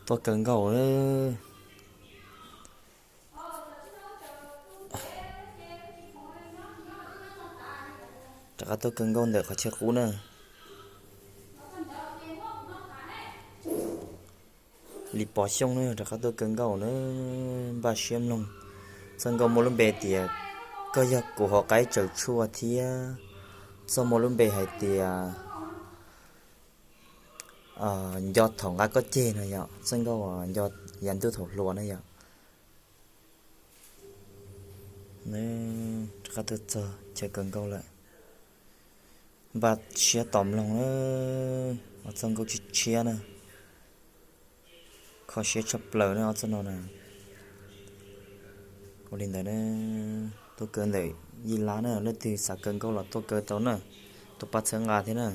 Tuaj kaw nkauj na. Rov qab tuaj kaw nkauj ntawm qhov chaw qub na. Li Pov Xyooj na, rov qab tuaj kaw nkauj na. Npaj siab mloog. Txoj nkauj muaj lub npe tias koj yog kuv hauv qaib tsaws tshuaj thiab txoj muaj lub npe hais tias nco thaum nqa koj ceg no yom. Txoj nkauj nco yav ntuj thaum hluas na yom. Rov qab tuaj txog chaw kaw nkauj lawm. Npaj siab tos mloog na. Ob txoj nkauj tshiab tshiab na. Kho siab tshaj plaws na ob txoj no na. Ua li ntawd na, tuaj kaw ntawm Yij Lab na, leej twg xav kaw nkauj los tuaj kaw tau na. Tuaj pab txhawb nqa thiab na.